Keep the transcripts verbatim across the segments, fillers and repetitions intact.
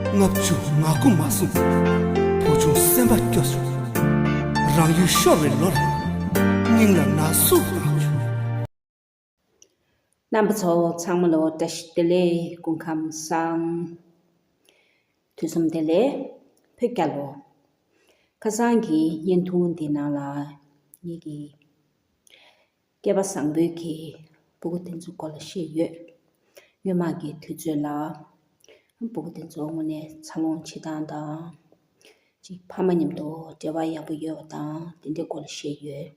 ལྔ་བཅུ་ང་དགུ་མ་སོང་། བུ་ཆུང་སེམས་པ་སྐྱོ་བྱུང་། རང་ཡུལ་ཤོར་བའི་ལོ་རེད། སྙིང་ལ་ན་ཟུག་བཏང་བྱུང་། རྣམ་པ་ཚོ་ཚང་མ་ལོ་བཀྲ་ཤིས་བདེ་ལེགས། སྐུ་ཁམས་བཟང་། དུས་གསུམ་བདེ་ལེགས། བོད་རྒྱལ་ལོ། ཁ་སང་གི་བརྙན་ཐུང་འདི་ནང་ལ་ངེད་ཀྱི་སྐལ་པ་བཟང་པོའི་གི་སྤུ་གུ་དེ་ཚོ་སྐོར་ལ་བཤད་ཡོད། སྔོན་མ་གི་དུས་ཚོད་ལ་སྤུ་གུ་དེ་ཚོ་དངོས་གནས་འཚར་ལོངས་བྱེད་སྟངས་དང་། ཅིག་ཕ་མ་མཉམ་དུ་འབྲེལ་བ་ཡག་པོ་ཡོད་པ་དང་དེ་འདྲའི་སྐོར་ལ་བཤད་ཡོད།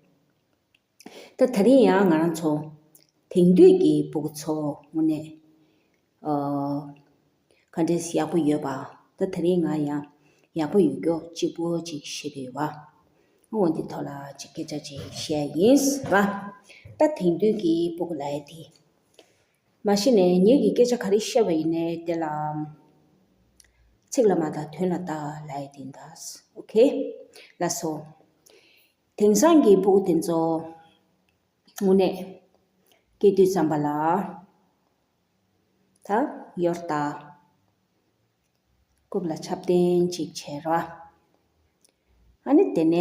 ད་དེ་རིང་ཡང་ང་རང་ཚོ་དེང་དུས་ཀྱི་སྤུ་གུ་ཚོ་དངོས་གནས་ཨ་ག་འདྲས་ཡག་པོ་ཡོད་པ། ད་དེ་རིང་ང་ཡང་ཡག་པོ་ཡོད་མཁན་གཅིག་པོ་ཅིག་བཤད་ཀྱི་ཡོད་པ། འོ་འདི་ཐོག་ལ་ཅིག་སྐད་ཆ་ཅིག་བཤད་ཡིན་ཟེར་བ། ད་དེང་དུས་ཀྱི་སྤུ་གུ་ལབ་ཡ་དེ། མ་གཞི་ནས་ངེད་ཀྱིས་སྐད་ཆ་ག་རེ་བཤད་པ་ཡིན་ནའི་དེ་ལ་ཚིག་ལ་མ་བལྟ་དོན་ལ་བལྟ་ལབ་ཡ་དེ་འདྲ། ཨོ་ཁེ། ལགས་སོ། དེང་སང་གི་སྤུ་གུ་དེ་ཚོ་དངོས་གནས་སྐྱེས་དུས་ཙམ་པ་ལ་ད་ཡོར་ད་རྐུབ་ལ་ཆབ་རྟེན་ཅིག་བྱས་རོགས། ཨ་ནི་དེ་ནས་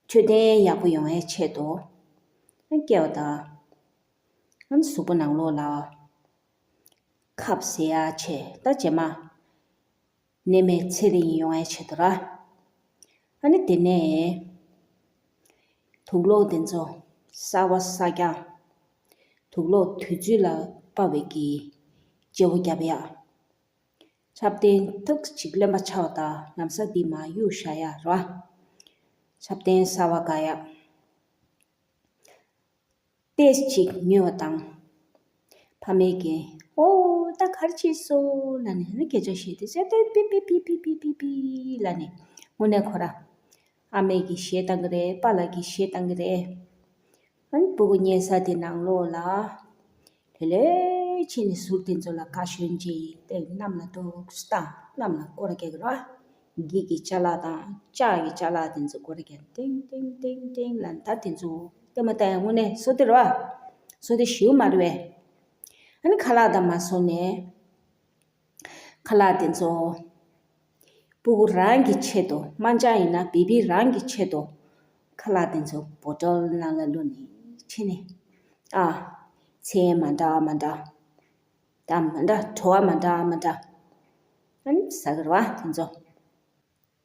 འཕྲོད་བསྟེན་ཡག་པོ་ཡོང་ཡའི་ཆེད་དུ་ཨ་སྐྱེ་བ་དང་ཨ་ནི་གཟུགས་པོ་ནང་ལོགས་ལ་ཁབ་ཟེར་ཡ་བྱས། ད་རྗེས་མ་ནད་མེད་ཚེ་རིང་ཡོང་ཡའི་ཆེད་དུ་ར། ཨ་ནི་དེ་ནས་དུག་སློག་དེ་ཚོ་གསར་བ་གསར་རྐྱང་། དུག་སློག་དུས་ཚོད་ལ་དཔག་པའི་གི་བརྗེ་བོ་རྒྱབ་ཡ། ཆབ་རྟེན་ཐུག་ཅིག་ལེན་པ་ཆགས་པ་དང་ལམ་སང་འདི་མ་གཡུག་བཞག་ཡ་ར། ཆབ་རྟེན་གསར་བ་དགའ་ཡ། ཏོག་ཙམ་ཅིག་ཉོས་པ་དང་། ཕ་མས་ཀྱིས་ཨོ་ད་ག་རེ་བྱས་སོང་ལབ་ནས་ནི་སྐད་ཆ་བཤད་དེ་ཟེར་ཏེ་པི་པི་པི་ལབ་ནས་དངོས་གནས་ཁོ་ར་ཨ་མས་ཀྱིས་གཞས་བཏང་གི་རེད། པཱ་ལགས་ཀྱིས་གཞས་བཏང་གི་རེད། ཨ་ནི་སྤུ་གུ་ཉལ་ས་དེ་ནང་ལོགས་ལ་ལྷོད་ལྷོད་བྱས་ནས་ཟུར་དེ་ཚོ་ལ་ཁ་ཞོན་ཅིག་སྟེ་གནམ་ལ་ཏོག་ཙམ་གནམ་ལ་སྐོར་ར་རྒྱག་གི་རེད། འགྱིག་གི་ཅ་ལག་དང་ལྕགས་ཀྱི་ཅ་ལག་དེ་ཚོ་སྐོར་ར་རྒྱག་ཏིང་ཏིང་ཏིང་ཏིང་ལབ་ནས། ད་དེ་ཚོ་ལྟད་མོ་ལྟ་ཡ་དངོས་གནས་བསོད་བདེ་རེད་བ། བསོད་བདེ་ཞེ་པོ་མ་རེད་བས། ཨ་ནི་ཁ་ལག་དང་མ་བཟོ་ནས་ཁ་ལག་དེ་ཚོ་སྤུ་གུ་རང་གི་ཆེད་དུ། དམར་འབྱར་ཡིན་ན་བི་བི་རང་གི་ཆེད་དུ་ཁ་ལག་དེ་ཚོ་བོ་ཊོལ་ནང་ལ་བླུགས་ནས་ཕྱིན་ནས། ཨ། ཚལ་མ་འདྲ་མ་འདྲ་དང་མ་འདྲ། བྲོ་བ་མ་འདྲ་མ་འདྲ་ཨ་ནི་ཟ་གི་རེད་བ་དེ་ཚོ།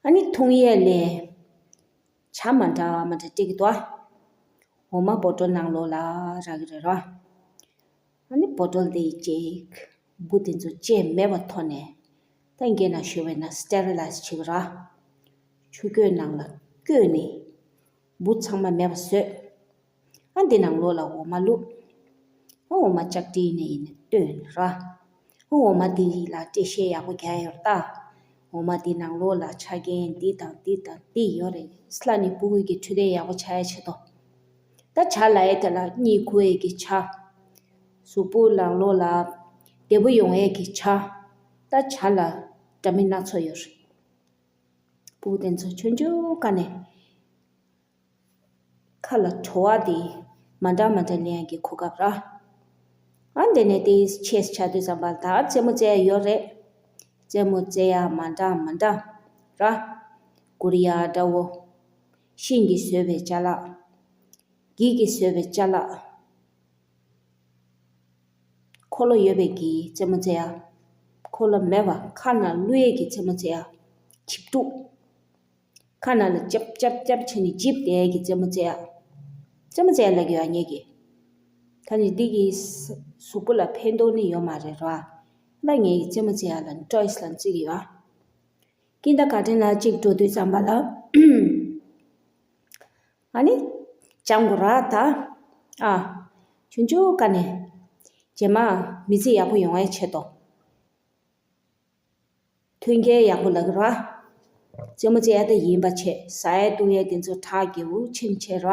ཨ་ནི་འཐུང་ཡས་ལས་ཇ་མ་འདྲ་མ་འདྲ་སྤྲད་ཀྱི་འདུག་འོ་མ་བོ་ཊོལ་ནང་ལོགས་ལ་རག་གི་རེད་ར། ཨ་ནི་བོ་ཊོལ་དེ་ཅིག་འབུ་དེ་ཚོ་བཅད་མེད་པ་ཐོག་ནས་ད་འགྱེལ་ན་ཞུ་བས་ན་སི་ཊེ་རི་ལའི་ཛི་བྱེད་ཀྱི་ར། ཆུ་སྐྱོད་ནང་ལ་བསྐོལ་ནས་འབུ་ཚང་མ་མེད་པ་བཟོས། ཨ་འདི་ནང་ལོགས་ལ་འོ་མ་བླུགས། ཨ་འོ་མ་ལྕགས་ཀྲིན་ནས་ཡིན་ནས་བཏོན་ར། ཨ་འོ་མ་འདི་ལ་འགྲེལ་བཤད་ཡག་པོ་རྒྱག་ཡོད་ད། འོ་མ་འདི་ནང་ལོགས་ལ་ཆ་རྐྱེན་འདི་དང་འདི་དང་འདི་ཡོད་རེད། ལྷ་ནི་སྤུ་གུ་གི་འཕྲོད་བསྟེན་ཡག་པོ་ཆགས་ཡ་ཆེད་དུ། ད་ཇ་ལབ་ཡ་དེ་ལ་གཉིད་ཁུག་ཡས་ཀྱི་ཇ། གཟུགས་པོ་ནང་ལོགས་ལ་བདེ་པོ་ཡོང་ཡས་ཀྱི་ཇ། ད་ཇ་ལ་འདྲ་མིན་སྣ་ཚོགས་ཡོད་རེད། སྤུ་གུ་དེ་ཚོ་ཆུང་ཆུང་སྒང་ནས་ཁ་ལ་བྲོ་བ་དེ་མ་འདྲ་མ་འདྲ་ལེན་ཡག་གི་གོ་སྐབས་ར། ཨ་འདི་ནས་དེ་ཆེས་ཆ་དུས་ཙམ་པ་ད་རྩེད་མོ་རྩེ་ཡ་ཡོད་རེད། རྩེད་མོ་རྩེ་ཡ་མ་འདྲ་མ་འདྲ་ར། གུར་ཡ་འདྲ་བོ། ཤིང་གིས་བཟོས་པའི་ཅ་ལག་འགྱིག་གིས་བཟོས་པའི་ཅ་ལག་འཁོར་ལོ་ཡོད་པའི་གི་རྩེད་མོ་རྩེ་ཡ། འཁོར་ལོ་མེད་པ་ཁ་ནང་བླུག་ཡས་ཀྱི་རྩེད་མོ་རྩེ་ཡ། འཇིབ་ཕྲུག་ཁ་ནང་ལ་ཅབ་ཅབ་ཅབ་བྱས་ནས་འཇིབ་བསྡད་ཀྱི་རྩེད་མོ་རྩེ་ཡ། རྩེད་མོ་རྩེ་ཡ་ལབ་ཀྱི་ཡོད་ངེད་ཀྱིས། ད་ནི་འདི་གིས་གཟུགས་པོ་ལ་ཕན་ཐོགས་ནི་ཡོད་མ་རེད་ར། ད་ངེད་ཀྱིས་རྩེད་མོ་རྩེ་ཡ་ལ་ཏོའི་སི་ལབ་བརྩི་གི་ཡོད། ཀིན་ཌར་གྷར་ཌེན་ལ་གཅིག་འགྲོ་དུས་ཙམ་པ་ལ། ཨ་ནི་སྦྱང་དགོས་ར་ད། ཨ། ཆུང་ཆུང་སྒང་ནས་རྗེས་མ་མི་ཚེ་ཡག་པོ་ཡོང་བའི་ཆེད་དུ། མཐུན་རྐྱེན་ཡག་པོ་ལབ་ཀྱི་ར། རྩེད་མོ་རྩེ་ཡ་དེ་ཡིན་པ་བྱས། ཟ་ཡ་བཏུང་ཡ་དེ་ཚོ་ཁྲག་རྒྱས་པོ་ཕྱིན་བྱས་ར།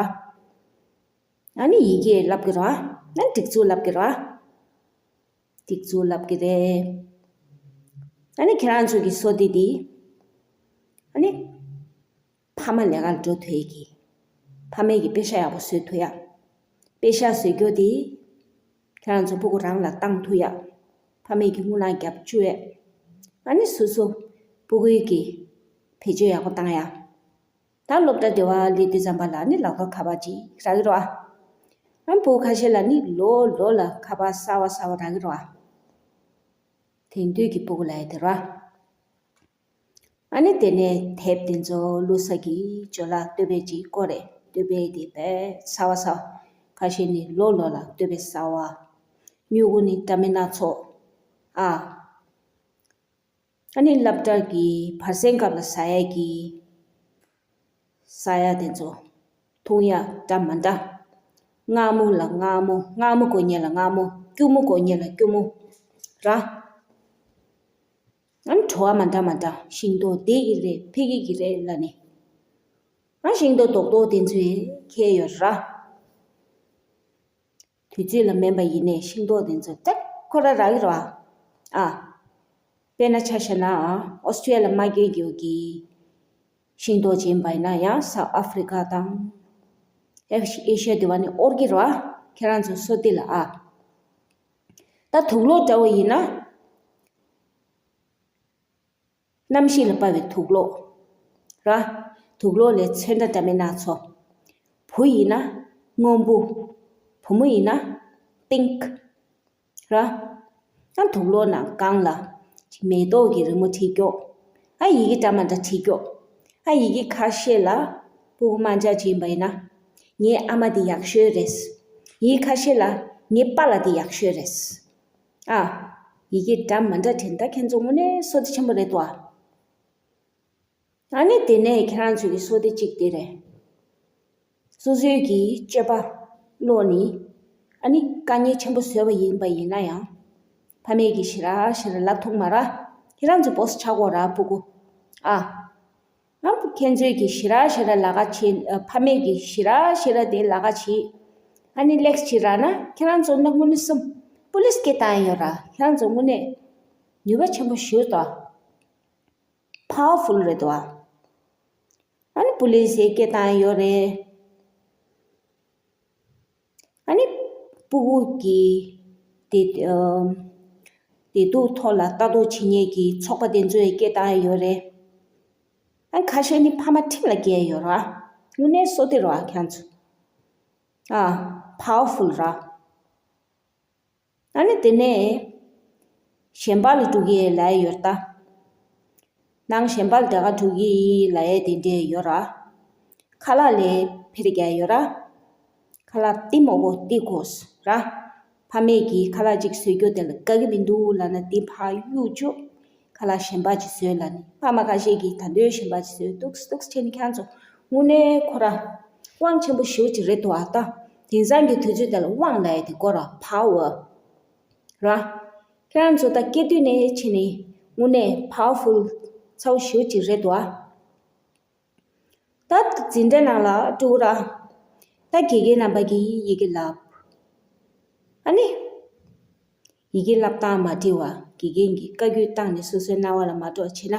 ཨ་ནི་ཡི་གེ་བསླབ་ཀྱི་ར། ཨ་ནི་སྒྲིག་འཛུགས་བསླབ་ཀྱི་ར། སྒྲིག་འཛུགས་བསླབ་ཀྱི་རེད། ཨ་ནི་ཁྱེད་རང་ཚོ་གི་བསོད་བདེ་འདི། ཨ་ནི། ཕ་མ་ལས་ཀར་འགྲོ་ཐུབ་ཡས་ཀྱི། ཕ་མས་ཀྱི་པེ་ཤག་ཡག་པོ་བཟོ་ཐུབ་ཡ། པེ་ཤག་བཟོ་རྒྱུ་དེ། ཁྱེད་རང་ཚོ་སྤུ་གུ་རང་ལ་བཏང་ཐུབ་ཡ། ཕ་མས་ཀྱི་དངུལ་ལག་རྒྱབ་བཅུག་ཡས། ཨ་ནི་སོ་སོ་སྤུ་གུའི་གི་བེད་སྤྱོད་ཡག་པོ་བཏང་ཡ། ད་སློབ་གྲྭ་དེ་བ་སླེབས་དུས་ཙམ་པ་ལ་ནི་ལག་ཐོག་ཁ་པར་ཅིག་རག་གི་རེད་བ། ཨ་ནི་སྤུ་གུ་ཁ་ཤས་ལ་ནི་ལོ་ལོ་ལ་ཁ་པར་གསར་བ་གསར་བ་རག་གི་རེད་བ། དེང་དུས་ཀྱི་སྤུ་གུ་ལབ་ཡ་དེ་རེད་བ། ཨ་ནི་དེ་ནས་དེབ་དེ་ཚོ་བླུགས་ས་གི་ཇོ་ལགས་སྟོད་པའི་ཅིག་སྐོར་རེད། སྟོད་པའི་དེ་བས་གསར་བ་གསར་བ། ཁ་ཤས་ནི་ལོ་ལོ་ལ་སྟོད་པའི་གསར་བ། སྨྱུ་གུ་ནི་འདྲ་མིན་སྣ་ཚོགས། ཨ། ཨ་ནི་སློབ་གྲྭ་གི་བར་གསེང་སྐབས་ལ་ཟ་ཡ་གི་ཟ་ཡ་དེ་ཚོ། འཐུང་ཡ་འདྲ་མི་འདྲ། མངར་མོ་ལ་མངར་མོ། མངར་མོ་དགོས་མཁན་ལ་མངར་མོ། སྐྱུར་མོ་དགོས་མཁན་ལ་སྐྱུར་མོ་ར། ཨ་ནི་བྲོ་བ་མི་འདྲ་མི་འདྲ། ཤིང་ཏོག་འདི་གི་རེད། ཕ་གི་གི་རེད་ལབ་ནས། ཨ་ཤིང་ཏོག་རྡོག་རྡོག་དེ་ཚོས་ཁྱེར་ཡོད་ར། དུས་ཚོད་ལ་སྨན་པ་ཡིན་ནའི་ཤིང་ཏོག་དེ་ཚོ་ཏག་ཁོ་ར་རག་གི་རེད་བ། ཨ། དཔེར་ན་ཆ་བཞག་ན་ཨ་ཨོ་སི་ཀྲི་ཡ་ལ་མ་སྐྱེས་རྒྱུ་གི་ཤིང་ཏོག་ཅིག་ཡིན་པ་ཡིན་ན་ཡང་སའུ་ཨ་ཧྥི་རི་ཀ་དང་ཨེ་ཤི་ཡ་དེ་བ་ནི་ཨོར་གི་རེད་བ། ཁྱེད་རང་ཚོ་སོ་དེ་ལ་ཨ། ད་དུག་སློག་འདྲ་བོ་ཡིན་ན། གནམ་གཤིས་ལ་དཔག་པའི་དུག་སློག་ར། དུག་སློག་ལས་ཚོན་ཁྲ་འདྲ་མིན་སྣ་ཚོགས། བུ་ཡིན་ན་སྔོན་པོ། བུ་མོ་ཡིན་ན་པིང་ཀི་ར། ཨ་དུག་སློག་ནང་སྒང་ལ་མེ་ཏོག་གི་རི་མོ་བྲིས་ཀྱོག་ཨ་ཡི་གེ་འདྲ་མི་འདྲ་བྲིས་ཀྱོག་ཨ་ཡི་གེ་ཁ་ཤས་ལ་སྤུ་གུ་དམར་འབྱར་ཅིག་ཡིན་པ་ཡིན་ན། ངའི་ཨ་མ་འདི་ཡག་ཤོས་རེད། ཡི་གེ་ཁ་ཤས་ལ་ངའི་པཱ་ལགས་འདི་ཡག་ཤོས་རེད། ཨ། ཡི་གེ་འདྲ་མི་འདྲ་བྲིས་ན་ད་ཁྱེད་ཚོ་དངོས་གནས་བསོད་བདེ་ཆེན་པོ་རེད་དོ། ཨ་ནི་དེ་ནས་ཁྱེད་རང་ཚོ་གི་བསོད་བདེ་གཅིག་དེ་རེད། སོ་སོའི་གི་སྤྱོད་པ་བློ་ནི། ཨ་ནི་དཀའ་ངལ་ཆེན་པོ་བཟོས་པ་ཡིན་པ་ཡིན་ན་ཡང་། ཕ་མས་གི་ཞེ་དྲག་ཞེ་དྲག་ལབ་ཐུབ་མ་ར། ཁྱེད་རང་ཚོ་བོས་ཆགས་གོ་ར་སྤུ་གུ། ཨ། ཨ་ཁྱེད་ཚོས་ཀྱི་ཞེ་དྲག་ཞེ་དྲག་ལ་ཁ་བྱེད། ཨ་ཕ་མས་ཀྱི་ཞེ་དྲག་ཞེ་དྲག་དེ་ལ་ཁ་བྱེད། ཨ་ནི་ལེགས་བྱེད་རག་ན་ཁྱེད་རང་ཚོ་ནང་དངོས་གནས་སེམས་པུ་ལིས་སྐད་བཏང་ཡོད་ར། ཁྱེད་རང་ཚོ་དངོས་གནས་ནུས་པ་ཆེན་པོ་ཞིག་ཏོ། པ་ཝར་ཕུལ་རེད་དོ། ཨ་ནི་པུ་ལིས་སྐད་བཏང་ཡོད་རེད། ཨ་ནི་སྤུ་གུ་གི་དེ་ཨ་བདེ་སྡུག་ཐོག་ལ་ལྟ་རྟོག་བྱེད་མཁན་གྱི་ཚོགས་པ་དེ་ཚོས་སྐད་བཏང་ཡོད་རེད། ཨ་ཁ་ཤས་ནི་ཕ་མ་ཁྲིམས་ལ་བཀལ་ཡོད་ར། དངོས་གནས་བསོད་བདེ་ར་ཁྱེད་ཚོ། ཨ་པ་ཝར་ཕུལ་ར། ཨ་ནི་དེ་ནས་གཞན་པ་ལ་འགྲོ་གི་ལབ་ཡོད་ད། ནང་གཞན་པ་ལ་དེ་ག་འགྲོ་གི་ལབ་ཡས་དེ་འདྲས་ཡོད་ར། ཁ་ལག་ལ་ཕར་རྒྱག་ཡོད་ར། ཁ་ལག་དེ་མོ་གོ་དེ་གོས་ར། ཕ་མས་ཀྱིས་ཁ་ལག་ཅིག་བཟོས་རྒྱུ་དེ་ལ་དགའ་གི་མི་འདུག་ལབ་ན་དེ་ཕར་གཡུག་བཅུག་ཁ་ལག་གཞན་པ་ཅིག་བཟོས་ལབ་ནི། ཕ་མ་ཁ་ཤས་ཀྱིས་ད་དུང་གཞན་པ་ཅིག་བཟོས་འདུག་འདུག་བྱས་ནི་ཁྱེད་ཚོ་དངོས་གནས་ཁོ་ར་དབང་ཆེན་པོ་ཞེ་པོ་ཅིག་རེད་འདུག་ཨ། ད་དེང་སང་གི་དུས་ཚོད་དེ་ལ་དབང་ལབ་ཡས་དེ་གོ་ར། པ་ཝར་ར། ཁྱེད་རང་ཚོ་ད་སྐྱེས་དུས་ནས་བྱས་ནི་དངོས་གནས་པ་ཝར་ཕུལ་ཚ་བོ་ཞེ་པོ་ཅིག་རེད་འདུག་ཨ། ད་འཛིན་གྲྭ་ནང་ལ་འགྲོ་ར། ད་དགེ་རྒན་རྣམ་པ་གིས་ཡི་གེ་བསླབ། ཨ་ནི། ཡི་གེ་བསླབ་སྟངས་མ་འགྲིག་པ་དགེ་རྒན་གྱིས་བཀའ་བཀྱོན་བཏང་ནས་སོ་སོའི་རྣ་བ་ལ་མ་འགྲོ་བ་བྱས་ན།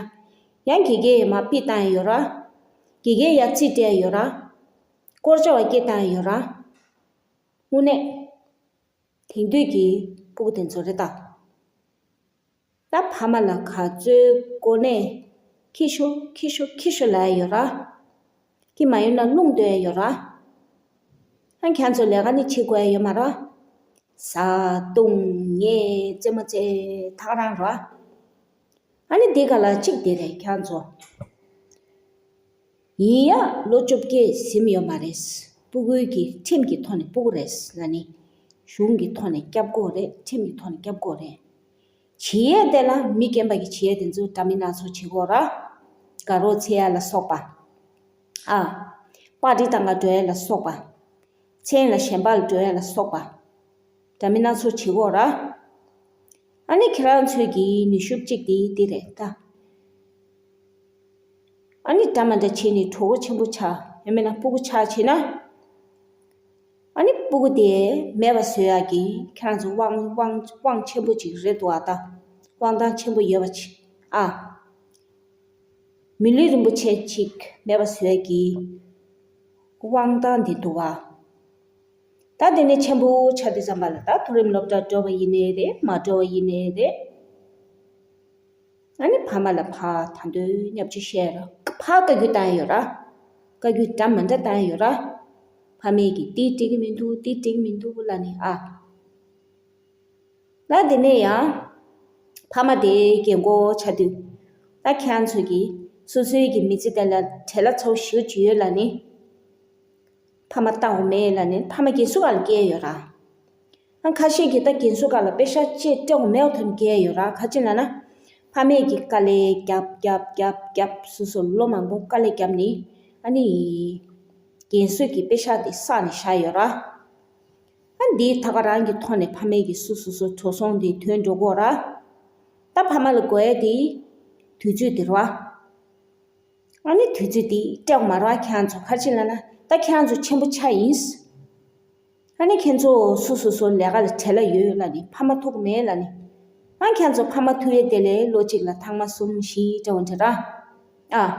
ཡང་དགེ་རྒན་ཡང་མར་ཕུད་བཏང་ཡོད་ར། དགེ་རྒན་ཡང་རྩིས་སྤྲད་ཡོད་ར། སྐོར་བརྗེ་བ་སྐྱེལ་བཏང་ཡོད་ར། དངོས་གནས། དེང་དུས་ཀྱི་སྤུ་གུ་དེ་ཚོ་རེད་ད། ད་ཕ་མ་ལ་ག་ཚོད་གོ་གནས་ཁྱི་ཤོ་ཁྱི་ཤོ་ཁྱི་ཤོ་ལབ་ཡོད་ར། ཁྱི་མ་ཡོང་ན་རླུང་བཏོན་ཡོད་ར། ཨ་ཁྱེད་ཚོ་ལས་ཀ་ནི་བྱེད་དགོས་ཡ་ཡོད་མ་ར། ཟ་བཏུང་ཉལ་རྩེད་མོ་རྩེ་ཐག་རང་ར། ཨ་ནི་འདི་ག་ལ་གཅིག་དེ་རེད་ཁྱེད་ཚོ། ཡིན་ཡ་ལོ་བཅོ་བརྒྱད་ཟིན་ཡོད་མ་རེད། སྤུ་གུའི་གི་ཁྲིམས་ཀྱི་ཐོག་ནས་སྤུ་གུ་རེད་ལབ་ནི། གཞུང་གི་ཐོག་ནས་སྐྱབས་དགོས་རེད། ཁྲིམས་ཀྱི་ཐོག་ནས་སྐྱབས་དགོས་རེད། བྱེད་ཡས་དེ་ལ་མི་རྒན་པ་གི་བྱེད་ཡས་དེ་ཚོ་འདྲ་མིན་སྣ་ཚོགས་བྱེད་དགོས་ར། དགའ་རོགས་འཚོལ་ཡ་ལ་སོགས་པ། ཨ། པར་ཊི་བཏང་ག་འགྲོ་ཡ་ལ་སོགས་པ། མཚན་ལ་གཞན་པ་ལ་འགྲོ་ཡ་ལ་སོགས་པ། འདྲ་མིན་སྣ་ཚོགས་བྱེད་དགོས་ར། ཨ་ནི་ཁྱེད་རང་ཚོའི་གི་ནུས་ཤུགས་གཅིག་དེ་འདི་རེད་ད། ཨ་ནི་འདྲ་མི་འདྲ་བྱས་ནས་གྲོགས་པོ་ཆེན་པོ་ཆགས་ཡང་མིན་ན་སྤུ་གུ་ཆགས་བྱས་ན། ཨ་ནི་སྤུ་གུ་དེ་མེད་པ་བཟོ་ཡག་གི་ཁྱེད་རང་ཚོ་དབང་དབང་དབང་ཆེན་པོ་ཅིག་རེད་འདུག་ཨ། ད་དབང་ཐང་ཆེན་པོ་ཡོད་པ་ཅིག་ཨ། མི་ལུས་རིན་པོ་ཆེ་ཅིག་མེད་པ་བཟོ་ཡག་གི་དབང་ཐང་འདི་འདུག་ཨ། ད་དེ་ནས་ཆེན་པོ་ཆགས་དུས་ཙམ་པ་ལ་ད་མཐོ་རིམ་སློབ་གྲྭ་འགྲོ་བ་ཡིན་ནའི་རེད། མ་འགྲོ་བ་ཡིན་ནའི་རེད། ཨ་ནི་ཕ་མ་ལ་ཕ་ད་དུང་བརྙས་བཅོས་བཤད་ར། ཕ་བཀའ་བཀྱོན་བཏང་ཡོད་ར། བཀའ་བཀྱོན་འདྲ་མི་འདྲ་བཏང་ཡོད་ར། ཕ་མས་ཀྱིས་འདི་འགྲིག་གི་མི་འདུག་འདི་འགྲིག་གི་མི་འདུག་ལབ་ནས་ཨ། ད་དེ་ནས་ཡང་ཕ་མ་དེ་རྒན་གོག་ཆགས་དུས། ད་ཁྱེད་རང་ཚོ་གིས་སོ་སོའི་གི་མི་ཚེ་དེ་ལ་བྲེལ་བ་ཚ་བོ་ཞེ་པོ་ཅིག་ཡོད་ལབ་ནས། ཕ་མ་ལྟ་འོ་མེད་ལབ་ནས་ཕ་མ་རྒན་གསོ་ཁང་ལ་བསྐྱལ་ཡོད་ར། ཨ་ཁ་ཤས་ཀྱིས་ད་རྒན་གསོ་ཁང་ལ་པེ་ཤག་ཅེས་སྤྲད་འོ་མེད་འོ་ཐོན་བསྐྱལ་ཡོད་ར། ག་ཅི་ལབ་ན། ཕ་མས་ཀྱིས་དཀའ་ལས་རྒྱབ་རྒྱབ་རྒྱབ་རྒྱབ་སོ་སོ་ལོ་མང་པོ་དཀའ་ལས་བརྒྱབ་ནས་ཨ་ནི། རྒན་གསོ་གི་པེ་ཤག་དེ་བསགས་ནས་བཞག་ཡོད་ར། ཨ་འདིའི་ཐད་ཀ་རང་གི་ཐོག་ནས་ཕ་མས་ཀྱིས་སོ་སོ་སོ་འགྲོ་སོང་དེ་ཐོན་འགྲོ་གི་ཡོད་ར། ད་ཕ་མ་ལ་དགོས་ཡ་དེ་དུས་ཚོད་དེ་རེད་བ། ཨ་ནི་དུས་ཚོད་དེ་སྤྲད་མ་རེད་བ། ཁྱེད་རང་ཚོ་ག་ཅི་ལབ་ན་ད་ཁྱེད་རང་ཚོ་ཆེན་པོ་ཆགས་ཡིན། ཨ་ནི་ཁྱེད་ཚོ་སོ་སོ་སོ་ལས་ཀ་ལ་བྲེལ་བ་ཡོད་ལབ་ནས་ཕ་མ་ཐུག་མེད་ལབ་ནས། ཨ་ཁྱེད་ཚོ་ཕ་མ་ཐུག་ཡས་དེ་ལས་ལོ་གཅིག་ལ་ཐེངས་མ་གསུམ་བཞི་འདྲ་བོ་འདྲ་ར། ཨ།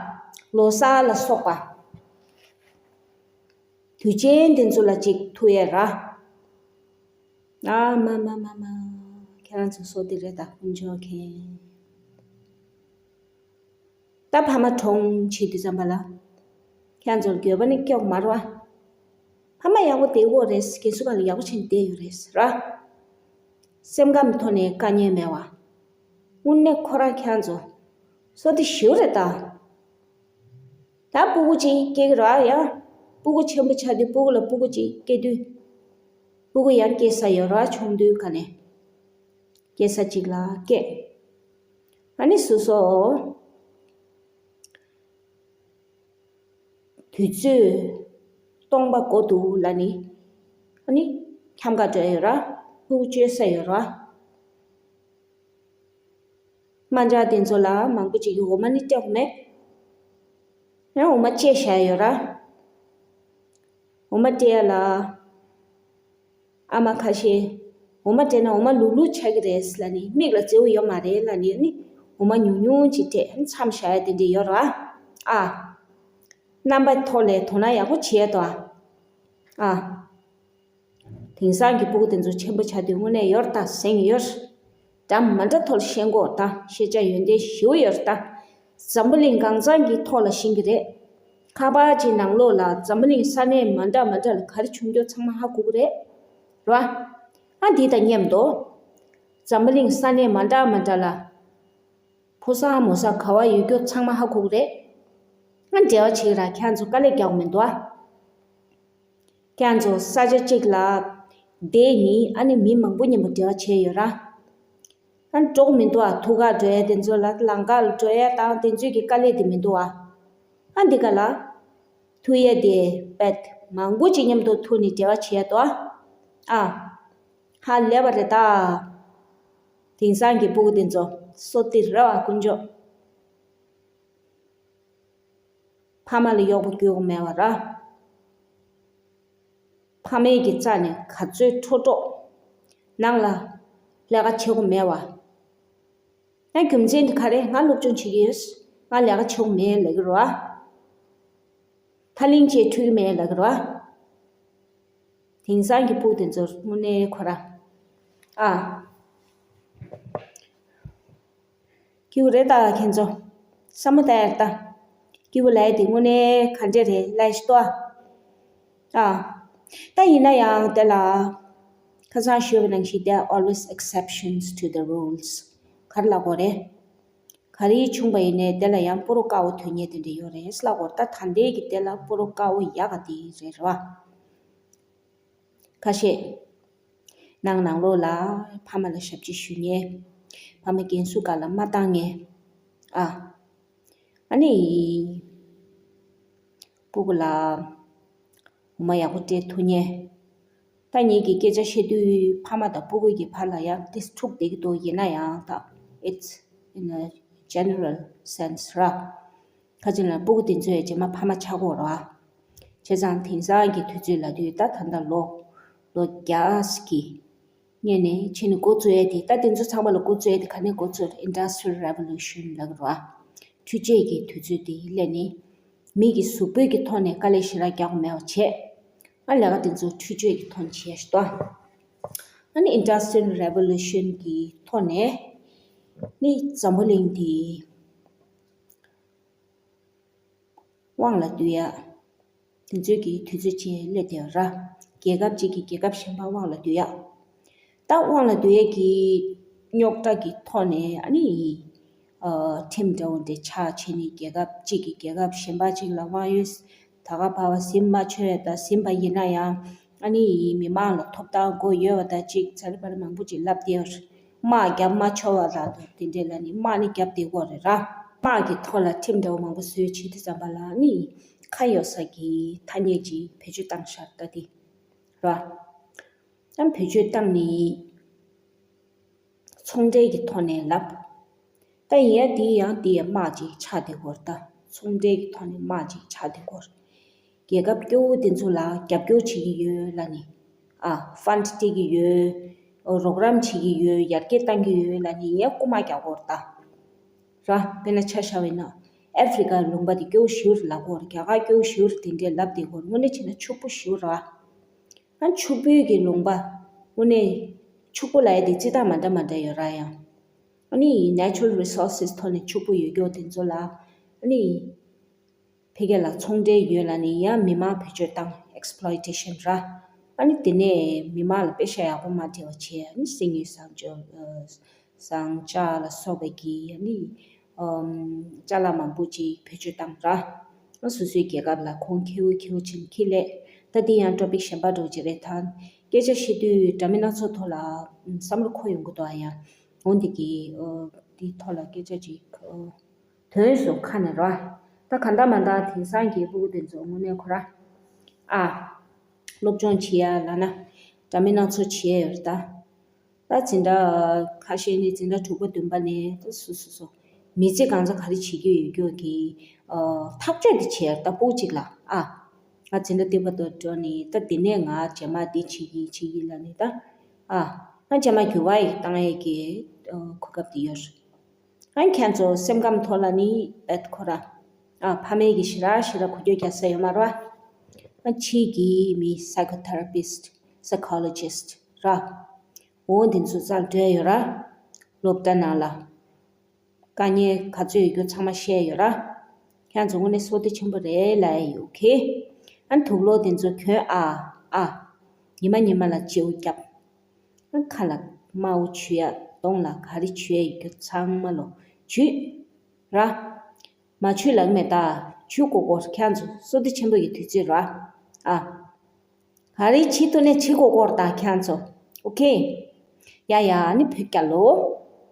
ལོ་གསར་ལ་སོགས་པ། དུས་ཆེན་དེ་ཚོ་ལ་ཅིག་ཐུག་ཡས་ར། ཨ་མ་མ་མ་མ། ཁྱེད་རང་ཚོ་བཟོ་དེ་རེད་ད་དཀོན་མཆོག་མཁྱེན། ད་ཕ་མ་གྲོངས་བྱེད་དུས་ཙམ་པ་ལ། ཁྱེད་རང་ཚོར་འགྱོད་པ་ནི་སྐྱོབ་མ་རེད་བ། ཕ་མ་ཡག་པོ་བསྡད་ཡོད་རེད། རྒན་གསོ་ཁང་ལ་ཡག་པོ་བྱས་ནས་བསྡད་ཡོད་རེད་ར། སེམས་ཁམས་ཐོག་ནས་དཀའ་ངལ་མེད་བ། དངོས་གནས་ཁོ་རང་ཁྱེད་རང་ཚོ་བཟོ་དེ་ཞེ་པོ་རེད་ད། ད་སྤུ་གུ་གཅིག་སྐྱེ་གི་རེད་ཡ། སྤུ་གུ་ཆེན་པོ་ཆགས་དུས་སྤུ་གུ་ལ་སྤུ་གུ་གཅིག་སྐྱེ་དུས། སྤུ་གུ་ཡང་སྐྱེ་ས་ཡོད་རེད་ཆུང་དུས་ག་ནས། སྐྱེ་ས་གཅིག་ལ་སྐྱེ། ཨ་ནི་སོ་སོ། དུས་ཚོད་སྟོང་པ་འགོར་འདུག་ལབ་ནི། ཨ་ནི་འཁྱམ་ག་འགྲོ་ཡོད་རེད། སྤུ་གུ་བཅོལ་ས་ཡོད་རེད། དམར་འབྱར་དེ་ཚོ་ལ་མང་པོ་ཅིག་གིས་འོ་མ་ནི་སྤྲད་དགོས་མེད། ཡང་འོ་མ་བཅད་བཞག་ཡོད་ར། འོ་མ་སྤྲད་ཡ་ལ། ཨ་མ་ཁ་ཤས། འོ་མ་སྤྲད་ན་འོ་མ་ལུག་ལུག་ཆགས་ཀྱི་རེད་ལབ་ནི། མིག་ལ་མཛེས་པོ་ཡོད་མ་རེད་ལབ་ནི། ཨ་ནི་འོ་མ་ཉུང་ཉུང་ཅིག་སྤྲད་མཚམས་བཞག་ཡ་དེ་འདྲས་ཡོད་ར། ཨ། རྣམ་པ་ཐོག་ལས་དོ་སྣང་ཡག་པོ་བྱེད་དོ། ཨ། དེང་སང་གི་སྤུ་གུ་དེ་ཚོ་ཆེན་པོ་ཆགས་དུས་དངོས་གནས་ཡོད་ད་ཟེར་གྱི་ཡོད། འདྲ་མི་འདྲ་ཐོག་ལ་ཤེས་དགོས་ད། ཤེས་བྱ་ཡོན་ཏན་ཞེ་པོ་ཡོད་ད། འཛམ་བུ་གླིང་གང་ཚང་གི་ཐོག་ལ་ཤེས་ཀྱི་རེད། ཁ་པར་གྱི་ནང་ལོགས་ལ་འཛམ་བུ་གླིང་ས་གནས་མ་འདྲ་མ་འདྲ་ལ་ག་རེ་བྱུང་རྒྱུ་ཚང་མ་ཧ་གོ་གི་རེད། རེད་བ། ཨ་འདི་དང་མཉམ་དུ། འཛམ་བུ་གླིང་ས་གནས་མ་འདྲ་མ་འདྲ་ལ། ཕོ་གསར་མོ་གསར་ག་བ་ཡོད་རྒྱུ་ཚང་མ་ཧ་གོ་གི་རེད། ང་འབྲེལ་བ་བྱེད་ཀྱི་ར། ཁྱེད་ཚོ་དཀའ་ལས་རྒྱག་དགོས་མི་འདུག་ཨ། ཁྱེད་ཚོ་ས་ཆ་གཅིག་ལ་བསྡད་ནི། ཨ་ནི་མི་མང་པོ་མཉམ་པོ་འབྲེལ་བ་བྱས་ཡོད་ར། ཨ་འགྲོ་གི་མི་འདུག་ཨ། ཐུག་ག་འགྲོ་ཡ་དེ་ཚོ་ལ་ལམ་ཁ་ལ་འགྲོ་ཡ་དང་དེ་ཚོའི་གི་དཀའ་ལས་དེ་མི་འདུག་ཨ། ཨ་འདི་ག་ལ་ཐུག་ཡ་དེ་བེད་མང་པོ་ཅིག་མཉམ་དུ་ཐུག་ནི་འབྲེལ་བ་བྱས་ཡ་འདུག་ཨ། ཨ། ཧ་ལས་པ་རེད་ད། དེང་སང་གི་སྤུ་གུ་དེ་ཚོ་བཟོ་དེ་རེད་བ་དཀོན་མཆོག་ཕ་མ་ལ་གཡོག་པོ་སྐྱོ་གི་མེད་བ་ར། ཕ་མའི་གི་རྩ་ནས་ག་ཚོད་འཕྲོ་འཕྲོ། ནང་ལ་ལས་ཀ་བྱེད་དགོས་མེད་བ། ཡང་རྒྱུ་མཚན་དེ་ག་རེ། ང་སློབ་སྦྱོང་བྱེད་ཀྱི་ཡོད། ང་ལས་ཀ་བྱེད་དགོས་མེད་ལབ་ཀྱི་རེད་བ། ཐག་ལིང་བཅད་འཁྲུལ་གྱི་མེད་ལབ་ཀྱི་རེད་བ། དེང་སང་གི་སྤུ་གུ་དེ་ཚོར་དངོས་གནས་ཁོ་ར། ཨ། སྐྱིད་པོ་རེད་ད་ཁྱེད་ཚོ། བསམ་བློ་བཏང་ཡ་རེད་ད། སྐྱིད་པོ་ལབ་ཡ་དེ་དངོས་གནས་ག་འདྲས་རེད་ལབ་ཤི་ཏོ། ཨ། ད་ཡིན་ན་ཡང་དེ་ལ། ཁ་སང་ཞུས་པ་ནང་བཞིན། there are always exceptions to the rules. ག་རེ་ལབ་དགོས་རེད། ག་རེ་བྱུང་པ་ཡིན་ནའི་དེ་ལ་ཡང་སྤུ་རོ་དཀར་པོ་ཐོན་མཁན་དེ་འདྲ་ཡོད་རེད་ལབ་དགོས་རེད། ད་ད་ལྟའི་གི་དེ་ལ་སྤུ་རོ་དཀར་པོ་ཡག་ག་དེ་རེད་རེད་བ། ཁ་ཤས། ནང་ནང་ལོགས་ལ་ཕ་མ་ལ་ཞབས་ཕྱི་ཞུ་མཁན། ཕ་མ་རྒན་གསོ་ཁང་ལ་མ་བཏང་མཁན། ཨ། ཨ་ནི། སྤུ་གུ་ལ་འོ་མ་ཡག་པོ་སྤྲད་ཐུབ་མཁན། ད་ངེད་ཀྱིས་སྐད་ཆ་བཤད་དུས་ཕ་མ་དང་སྤུ་གུ་གི་བར་ལ་ཡང་དེ་འཁྲུག་བསྡད་ཀྱི་འདུག་ཡིན་ན་ཡང་ད། it's in a general sense ར། ཁ་ཅིག་ལ་སྤུ་གུ་དེ་ཚོས་རྗེས་མ་ཕ་མ་ཆགས་ཀྱི་ཡོད་རེད་བ། བྱས་ཙང་དེང་སང་གི་དུས་ཚོད་ལབ་དུས་ད་ད་ལྟ་ལོ་ལོ་བརྒྱ་གི་སྔོན་ནས་ཕྱིན་ནས་འགོ་བཙུགས་ཡས་དེ། ད་དེ་ཚོ་ཚང་མ་ལ་འགོ་བཙུགས་ཡས་དེ་ག་ནས་འགོ་བཙུགས་རེད། Industrial Revolution ལབ་ཀྱི་རེད་བ། འཕྲུལ་ཆས་ཀྱི་དུས་ཚོད་དེ་སླེབས་ནས་མི་གི་གཟུགས་པོའི་གི་ཐོག་ནས་དཀའ་ལས་ཞེ་དྲག་རྒྱག་དགོས་མེད་པ་བྱས། ཨ་ལས་ཀ་དེ་ཚོ་འཕྲུལ་ཆས་ཀྱི་ཐོག་ནས་བྱས་ཤི་ཏོ། ཨ་ནི་Industrial Revolution གི་ཐོག་ནས། ནི་འཛམ་བུ་གླིང་འདི་དབང་ལ་བསྡུ་ཡ། དེ་ཚོའི་གི་དུས་ཚོད་ཅིག་སླེབས་བསྡད་ཡོད་ར། རྒྱལ་ཁབ་ཅིག་གིས་རྒྱལ་ཁབ་གཞན་པ་དབང་ལ་བསྡུ་ཡ། ད་དབང་ལ་བསྡུ་ཡ་གི་རྙོག་དྲ་གི་ཐོག་ནས་ཨ་ནི་ཨ་ཁྲིམས་འདྲ་བོ་འདྲ་ཆགས་བྱས་ནས་རྒྱལ་ཁབ་ཅིག་གིས་རྒྱལ་ཁབ་གཞན་པ་ཅིག་ལ་དབང་ཡོད། ད་ག་བར་བ་ཟིན་མ་ཆོད་ཡ། ད་ཟིན་པ་ཡིན་ན་ཡང་ཨ་ནི་མི་མང་ལ་ཐོབ་ཐང་དགོས་ཡོད་པ་ད་ཅིག་ཚ་རི་བ་རི་མང་པོ་ཅིག་ལབ་བསྡད་ཡོད་རེད། དམག་རྒྱབ་མ་ཆོག་པ་ལ་དང་དེ་འདྲས་ལ་ནི་དམག་ནི་རྒྱབ་བསྡད་ཀྱི་ཡོད་རེད་ར། དམག་གི་ཐོག་ལ་ཁྲིམས་འདྲ་བོ་མང་པོ་བཟོས་བྱས་དུས་ཙམ་པ་ལ་ནི་ཁ་གཡོག་ས་གི་ཐ་སྙད་ཅིག་བེད་སྤྱོད་བཏང་ཤར་ད་དེ་ར། ཡང་བེད་སྤྱོད་བཏང་ནི་ཚོང་འབྲེལ་གྱི་ཐོག་ནས་ལབ། ད་ཡིན་ཡ་དེ་ཡང་དེ་ཡ་དམག་ཅིག་ཆགས་བསྡད་ཀྱི་ཡོད་རེད་ད། ཚོང་འབྲེལ་གྱི་ཐོག་ནས་དམག་ཅིག་ཆགས་བསྡད་ཀྱི་ཡོད་རེད། རྒྱལ་ཁབ་སྐྱོ་བོ་དེ་ཚོ་ལ་རྒྱབ་སྐྱོར་བྱེད་ཀྱི་ཡོད་ལབ་ནི། ཨ་ཧྥན་ཌི་སྤྲད་ཀྱི་ཡོད། རོགས་རམ་བྱེད་ཀྱི་ཡོད། ཡར་རྒྱས་བཏང་གི་ཡོད་ལབ་ནི་ཡ་རྐུ་མ་རྒྱག་གི་ཡོད་རེད་ད། ར། དཔེར་ན་ཆ་བཞག་པ་ཡིན་ན་ཨ་ཧྥེ་རི་ཀ་ལུང་པ་དེ་སྐྱོ་བོ་ཞེ་པོ་རེད་ལབ་ཀྱི་ཡོད་རེད། རྒྱ་གར་སྐྱོ་བོ་ཞེ་པོ་རེད་དེ་འདྲས་ལབ་བསྡད་ཀྱི་ཡོད་རེད། དངོས་གནས་བྱས་ན་ཕྱུག་པོ་ཞེ་པོ་རེད་བ། ཨ་ཕྱུག་པོའི་གི་ལུང་པ། དངོས་གནས་ཕྱུག་པོ་ལབ་ཡ་དེ་སྤྱིར་བཏང་མ་འདྲ་མ་འདྲ་ཡོད་ར་ཡང་། ཨ་ནི་ནེ་ཅུ་རལ་རི་སོར་སེས་ཐོག་ནས་ཕྱུག་པོ་ཡོད་ཀྱོག་དེ་ཚོ་ལ་ཨ་ནི་ཕ་གི་ལ་ཚོང་འབྲེལ་ཡོད་ལབ་ནས་ཡང་མི་མང་བེད་སྤྱོད་བཏང་། ཨེགས་པོ་ལོའི་ཊེ་ཤན་ར། ཨ་ནི་དེ་ནས་མི་མང་ལ་པེ་ཤ་ཡག་པོ་མ་སྤྲད་པ་བྱས། ཨ་ནི་གསེར་དངུལ་ཟངས་ལྕོག་ཨ་ཟངས་ལྕགས་ལ་སོགས་པའི་གི་ཨ་ནི་ཨམ་ཅ་ལག་མང་པོ་ཅིག་བེད་སྤྱོད་བཏང་ར། ཨ་སོ་སོའི་རྒྱལ་ཁབ་ལ་གོང་ཁེ་པོ་ཁེ་པོ་ཕྱིན་ཁེ་ལས། ད་དེ་ཡང་ཊོ་པིག་གཞན་པ་འདྲ་བོ་ཅིག་རེད་ད། སྐད་ཆ་བཤད་དུས་འདྲ་མིན་སྣ་ཚོགས་ཐོག་ལ་བསམ་བློ་འཁོར་ཡོང་གི་འདུག་ཨ་ཡང་། འོ་འདི་གི་ཨ་འདི་ཐོག་ལ་སྐད་ཆ་ཅིག་ཨ། དོན་སུ་ཁ་ནས་ར། ད་ག་འདྲ་མ་འདྲ་དེང་སང་གི་ཕྲུ་གུ་དེ་ཚོ་དངོས་གནས་ཁོ་ར། ཨ། སློབ་སྦྱོང་བྱེད་ཡ་ལབ་ན། འདྲ་མིན་སྣ་ཚོགས་བྱེད་ཡ་ཡོད་རེད་ད། ད་འཛིན་གྲྭ་ཁ་ཤས་ནི་འཛིན་གྲྭ་དྲུག་པ་བདུན་པ་ནས་ད་སུ་སུ་སུ། མི་ཚེ་གང་ཚ་ག་རེ་བྱེད་ཀྱི་ཡོད་ཀྱོག་གི། ཨ། ཐག་གཅོད་དེ་བྱེད་ཡ་རེད་ད་ཕྲུ་གུ་གཅིག་ལ། ཨ། ང་འཛིན་གྲྭ་བདུན་པ་དུ་འགྲོ་ནི་ད་དེ་ནས་ང་རྗེས་མ་འདི་བྱེད་ཀྱི་བྱེད་ཀྱི་ལབ་ནི་ད། ཨ། ང་རྗེས་མ་འགྱུར་བ་ཡི་བཏང་ཡ་གི་ཨ་གོ་སྐབས་དེ་ཡོད་རེད། ཨ་ཁྱེད་ཚོ་སེམས་ཁམས་ཐོག་ལ་ནི་བེད་ཁོ་ར། ཨ་ཕ་མའི་གི་ཞེ་དྲག་ཞེ་དྲག་འགུལ་སྐྱོད་རྒྱག་ས་ཡོད་མ་རེད་བ། ཨ་ཕྱིའི་གི་མི་སའི་ཁོ་ཐེ་ར་པིསྚ། སའི་ཁོ་ལོ་ཇིསྚ་ར། འོ་འདི་ཚོ་རྩར་འགྲོ་ཡ་ཡོད་ར། སློབ་གྲྭ་ནང་ལ། དཀའ་ངལ་ག་ཚོད་ཡོད་རྒྱུ་ཚང་མ་བཤད་ཡོད་ར། ཁྱེད་ཚོ་དངོས་གནས་བསོད་བདེ་ཆེན་པོ་རེད་ལབ་ཡ་ཡོད་ཁེ། ཨ་དུག་ལོག་འདི་ཚོ་གྱོན་ཨ། ཨ། ཉི་མ་ཉི་མ་ལ་བརྗེ་པོ་རྒྱབ། ཁ་ལ་དམར་པོ་བྱུག་ཡ་གདོང་ལ་ག་རེ་བྱུག་ཡ་ཡོད་རྒྱུ་ཚང་མ་ལོ་བྱུག་ར། མ་བྱུག་ལབ་མེད་ད། བྱུག་དགོས་དགོས་ཁྱེད་ཚོ་བསོད་བདེ་ཆེན་པོ་ཡི་དུས་ཚོད་ར། ཨ། ག་རེ་བྱེད་ཐུབ་ནས་བྱེད་དགོས་དགོས་ད་ཁྱེད་ཚོ། ཨོ་ཁེ། ཡ་ཡ་ནི་བོད་རྒྱལ་ལོ།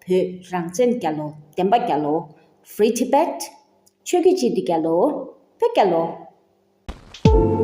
བོད་རང་བཙན་རྒྱལ་ལོ། བདེན་པ་རྒྱལ་ལོ། Free Tibet། ཆོས་བརྒྱུད་གཅིག་སྡུད་རྒྱལ་ལོ། བོད་རྒྱལ་ལོ།